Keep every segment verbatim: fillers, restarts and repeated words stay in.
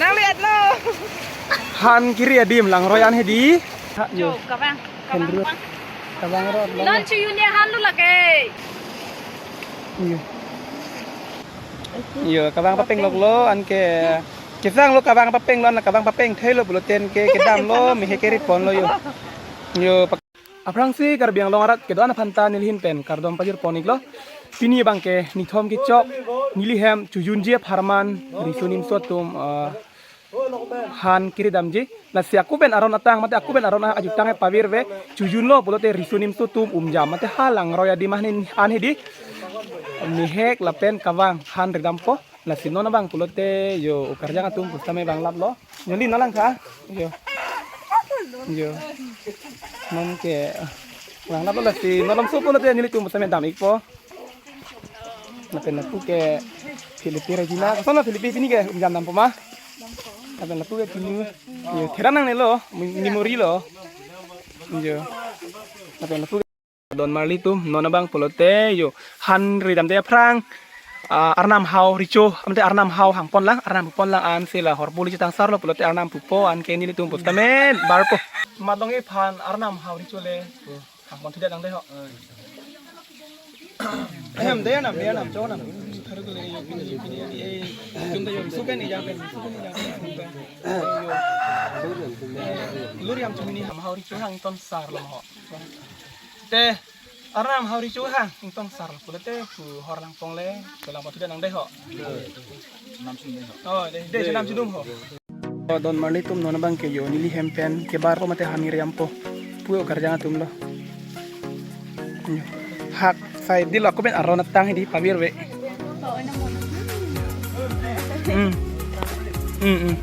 Nangliat lo. Han kiri adim langroi an hedi. Ha, yo. Jo, kabang. Kabang. Hendru. Kabang rot lo. Non chu yun ya han lo lake. Yo. Yo, kabang papeng lok lo, anke kesang lo kabang papeng lo, an kabang papeng thei lo pulote anke kedam lo, mehek keri pon lo yo. Yo, pak- Aphrangsi Karbi Anglong arat kedo-an aphanta neli ahin pen kardom pajir pon iklo. Pini abangke nithom kechok, neli hem chojunji apharman riso nimso atum, eh, han kiri damji. Lasi ako pen aron atang mate ako pen aron ajutang pavir ve, chojun lo pulote riso nimso atum umjam mate ha langroi adim an hedi. Mehek lapen kabang han ridampo. Lasi non abang pulote yo ukarjang atum pusitame vanglap lo. Yo, neli nanglang tha. Yo. Yo. Non ke, ah, vanglap lo, lasi non alam so pulote nelitum pusitame dam ikpo. Lapen lapu ke Philippine Regina. Koson lo Philippine pini ke umjam dampo ma? Lapen lapu ke pini. Yo, thera nangne lo, memory lo. Yo. Lapen lapu ke Don Marli atum, non abang pulote yo han ridamde aphrang, ah, Arnam Hao Recho, amte Arnam Hao hangpon lang, Arnam pupon lang, ansi la horpuli chetangsar lo pulote Arnam pupo, anke nelitum pusitame barpo. Matlong iphan Arnam Hao Recho le hangpon thudet nangde ho. Ahem, de nam, de nam, cho nam. Tharu kule yo pini, pini, eh, jum da yo sukan ni jang pen, sukan ni jang pen. Lur yam chumini ham Hao Recho hang ingtongsar lo ho. Te Arnam Hao Recho hang ingtongsar lo pulote pu hor langpong le, pu langpong thudet nangde ho. Nam sum de ho. Oh, de, de, nam sum ho. Oh, Don Marli atum, non abang ke yo neli hem pen kebarpo mate han kiri dampo. Pu ukarjang atum lo. Yo. Hak sai di lo, ako pen aron atang hedi pavir ve. Hmm. Hmm, hmm.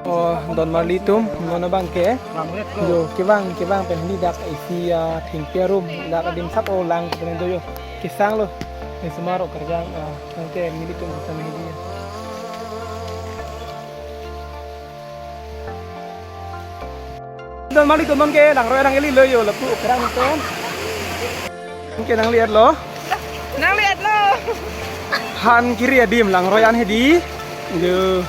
Oh, Don Marli atum, non abang ke. Yo, kevang, kevang pen hini dak isi, ah, thengpi arum, dak adim sap o lang pen do yo. Kesang lo. Risomar ukarjang, ah, tangte nelitum pusitame hedi. Don Marli atum, non ke langroi arang eli lo yo, lapu ukarjang pen. Anke nangliat lo. Nangliat lo. Han kiri adim langroi an hedi. Yo.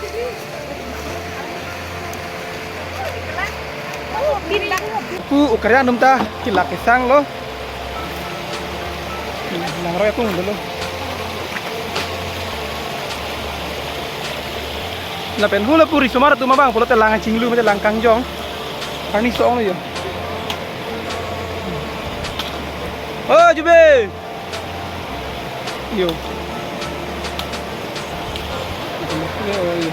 Pu ukarjang atum ta kelak kesang lo. Langroi akung dolo. Lapen hula pu risomar atum abang pulote lang chinglu mate lang kangjong. Arni song lo yo. Oh, Jube. Yo. Yo, yo.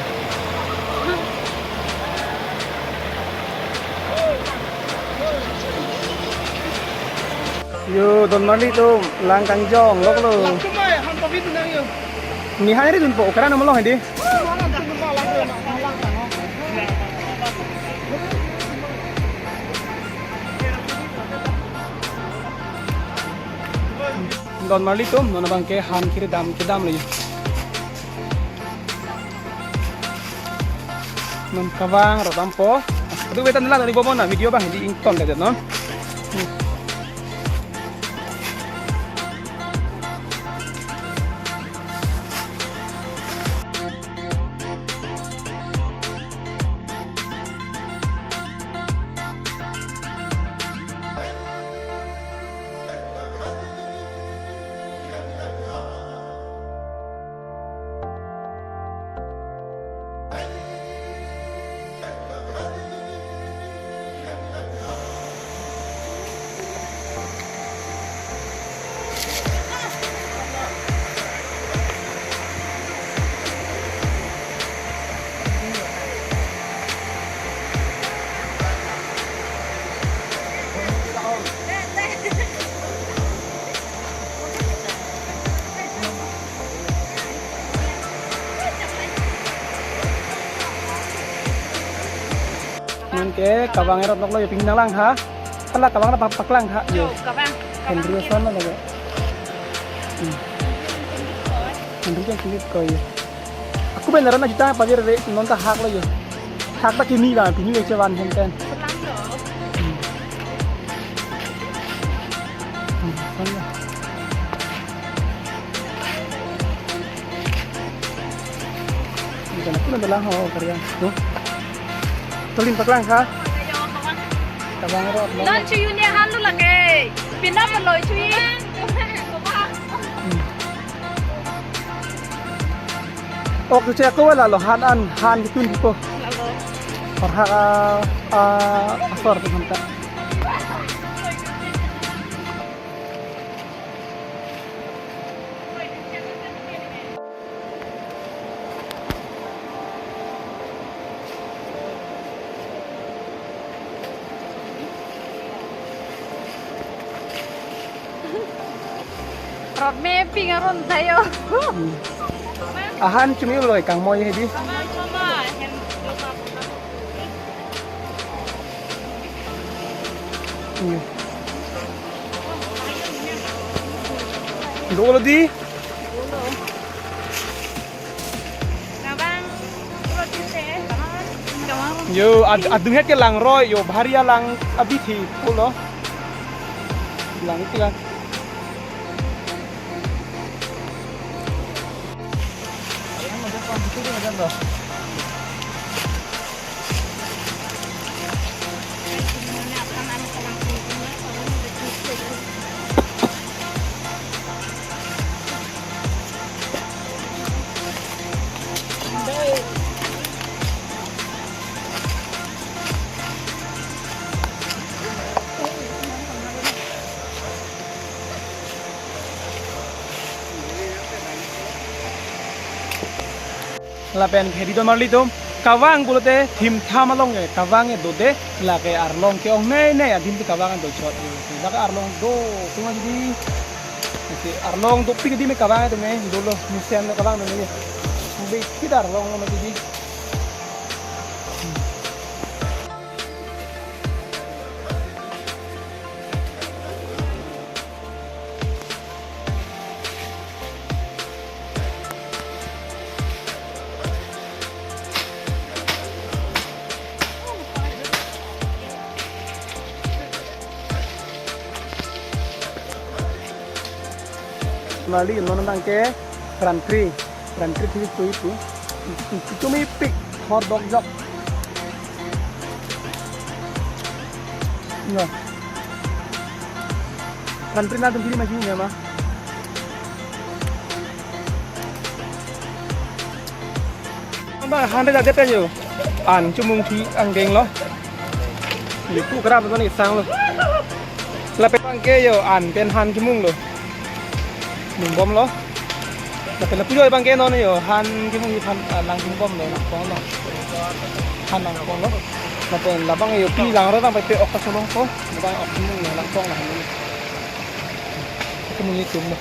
Yo, Don Marli atum, lang kangjong lok lo. Lang cuma ya, han pamit nang yo. Ni hai ri dunpo, ukarjang malong hedi. Don Marli atum, non abang ke han kiri dam kedam lo yo. Non kevang rot dampo. Aduh, wetan la dari bomon na video abang di ington kaja non. Ke kavang erot nok lo yo, pini nanglang ha. Hala kavang na paklang ha yo. Yo, kavang. Henry son lo yo. Hmm. Henry kan sini ko yo. Ako ben naran na juta pajir re non ta hak lo yo. Hak ta kimi ba pini yo chevan henten. Selang lo. Hmm. Hmm, son lo. Ikan aku nang belang ho karya. Tuh. Tolin paklang ha. Kavang erot. Non chuyu ni han lo lake. Pina peloi chuyu. Hmm. Ok, tu cek ko wala lo han an han kitun kipo. Lalo. Parhak a, a, asor tu hanta. Rot me ping aron tayo. Hmm. Ahan chumi lo kangmoi hedi. Mama, mama, hem, mama. Hmm. Dolo di. Kabang, puro tinte, kabang. Yo, ad-, adung het ke langroi, yo, bhari alang abithi, pulo. Lang iti lang. Lapen hedi don marli atum, kavang pulote thim tham along ke kavang ke dode, lake arlong ke-ong nei nei adim te kavang do chot. Lake arlong do tuma hedi. Isi arlong dopik adim ke kavang atum ke dolo, mesen lo kavang do nei. Bikit arlong lo mati di. Marli non abang ke Kranpri, Kranpri thiri tui pu. Chumi pik hor dok jok. Yo. Kranpri na tum thiri masi ne ma. Amba han de jate yo. An chumung thi anggeng lo. Yo pu kra pa ni sang lo. Lapen abang ke yo an pen han chumung lo. Mung bom lo. Lapen lapu joi abang ke non yo han chumung han, ah, lang chumung bom lo nangkong lo. Han nangkong lo. Lapen labang yo pi langroi abang pai pe ok ta solong ko. Labang ok chumung lo nangkong lo han lo. Chumung ni tum lo.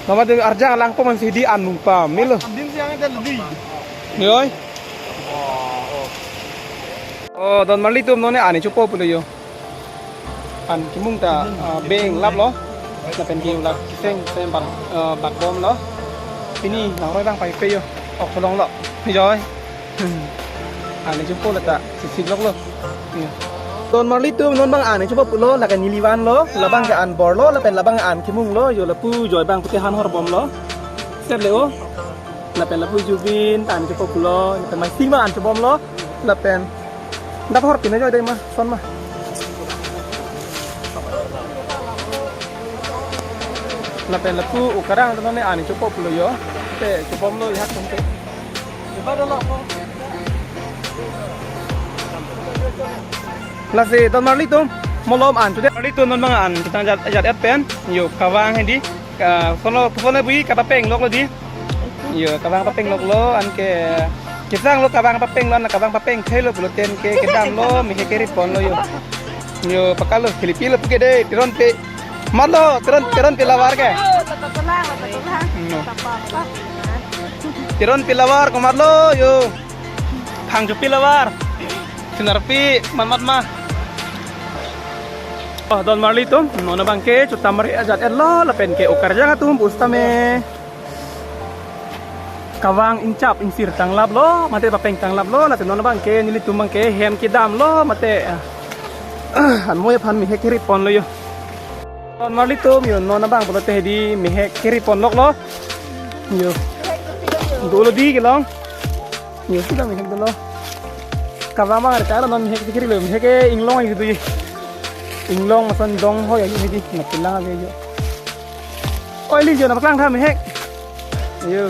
Mama de arjang langpo man sidi an mung pamelo. Din siang ita ledi. Yoi. Oh, don marli atum non ne ani chopo pulo yo. An chumung ta, ah, beng lap lo. Lapen beng lap kiseng sem bak, ah, bak bom lo. Pini langroi abang pai pe yo. Ok solong lo. Yoi. Hmm. Ani chopo lata, sisik lok lo. Iya. Don marli atum non abang ani chopo pulo, lake neli van lo, labang ke an bor lo, lapen labang an chumung lo, yo lapu joi abang pute han hor bom lo. Set le o. Lapen lapu Jubin, ani chopo pulo, lapen mai sing abang an chobom lo, lapen. Dap hor pine joi dei ma, son ma. Lapen lapu ukarang non ne ani chopo pulo yo. Te chobom lo ihak tum te. Lasi don marli atum malom an chude. Marli atum non abang an chutang jat jat et pen. Yo kavang hedi. Ka sono sono bui kapapeng lok lo di. Yo kavang papeng lok lo an ke. Kisang lo kavang papeng lo an kavang papeng thai lo pulo ten ke kedam lo mi he keri pon lo yo. Yo pakalo kilipi lo puke de tiron pe. Mat lo, tiron, tiron pe lavar ke. No. Tiron pe lavar ko mat lo, yo. Thang chopi lavar. Sinarpi manmat ma. Oh, don marli atum, non abang ke chotamre ajat etlo lapen ke okarjang atum pusitame kavang ingchap ingsir tanglaplo, mate papeng tanglaplo, lasi non abang ke nelitum abang ke hem kedamlo, mate, ah, anmoi aphan mehek keri ponlo yo. Don marli atum yo, non abang pulote hedi mehek keri ponloklo. Yo. Dolo di kelong. Yo, sida mehek dolo. Kavang abang ada non mehek kerilo, mehek ke inglong ajo do ye. Inglong masan dong ho ya, yo hedi, napelang ajo yo. Oi, li jo, napaklang tha mehek. Yo.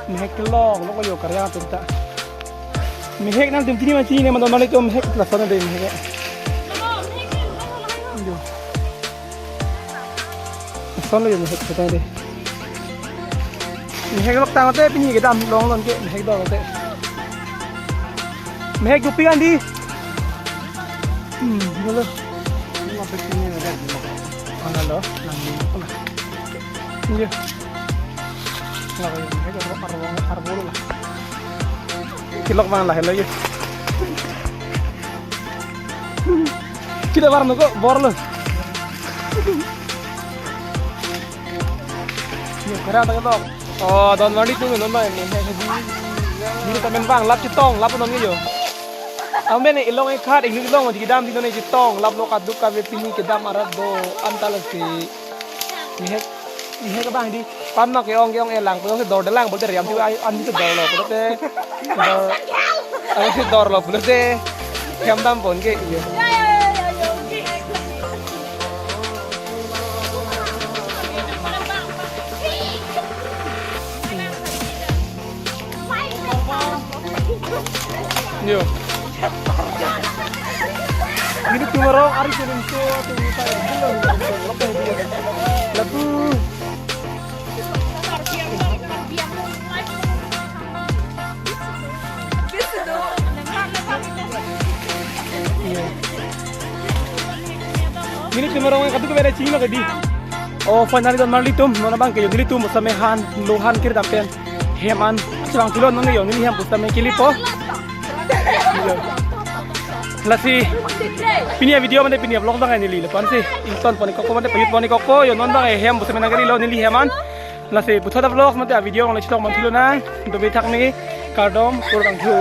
Mehek kelong, lo ko yo karya atum ta. Mehek nangtum chini ma chini ne ma don marli atum mehek lason de mehek. Yo. Lason lo yo mehek kita de. Mehek lok tangte pini kedam longlon ke mehek dolo te. Mehek jupi kan di. Hmm, dolo. Mana lo? Nang di. Iya. Nggak kayak mehek, arbo, arbo, arbo lo. Kelok abang lahelo yo. Kita barang kok bor lo. Yo, kera ta kelok. Oh, don marli atum non abang mehek hedi. Nelitum abang lap chetong, lap non yo. Amen ilong ekhat, ingnu ilong kedam di non chetong, lap lo kaduk kave pini kedam arat do-an ta lasi. Mehek, mehek abang di. Pam ma ke-ong ke-ong elang, pulote dor delang, pulote riam tu ai, an tu dor lo, pulote dor, ai si dor lo, pulote hem dam pon ke, yo. Yo. Nelitum arong ari kuning tu, tu saya bilang kuning tu. Apa dia? Labu. Nelitum arong kaduk kave chini lo ke di. Oh, finally don marli atum, non abang ke yo nelitum pusitame han, lo han keri dam pen. Hem an, chevang thulo non yo, neli hem pusitame kelipo. Yo. Lasi, pini avideo mane pini avlog abang neli lapu-an si. Ington pon-ik kok mate pajut pon-ik kok yo, non abang hem pusitame nangkerilo neli hem an. Lasi, puthot avlog mate avideo nang le chitong man thulo nang. Dobe thak ni, kardom, kurvangthu.